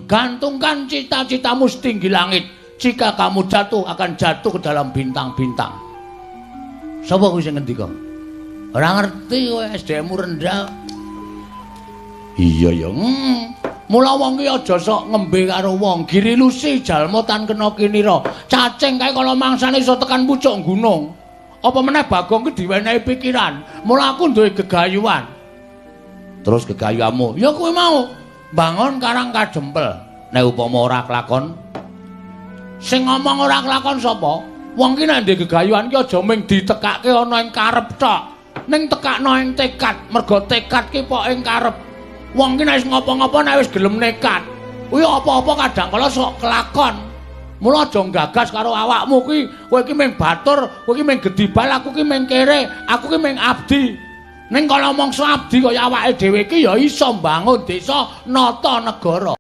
pantun, gantungkan cita-citamu setinggi langit. Jika kamu jatuh akan jatuh ke dalam bintang-bintang. Sapa kuwi sing ngendika? Ora ngerti kowe, SDM-mu rendah. Iya ya. Mula wong ki aja sok ngembe karo wong. Giri lusi jalma tan kena kinira. Cacing kae kala mangsane iso tekan pucuk gunung. Apa meneh Bagong ki diwenehi pikiran. Mula aku duwe gegayuhan. Terus gegayuhanmu? Ya kuwi mau. Bangun Karang Kadempel. Nek upama ora kelakon, sing ngomong ora kelakon sapa? Wong ki nek ndek gegayuhan ki aja mung ditekake ana ing karep tok. Ning tekakno ing tekad, mergo tekad ki pok ing karep. Wong ki nek wis ngopo-ngopo nek wis gelem nekat, kuwi apa-apa kadang kala sok kelakon. Mula aja gagas karo awakmu kuwi, kowe iki mung batur, kowe iki mung gedibal, aku ki mung kere, aku ki mung abdi. Ning kala mangsa abdi kaya awake dhewe iki ya iso mbangun desa, nata negara.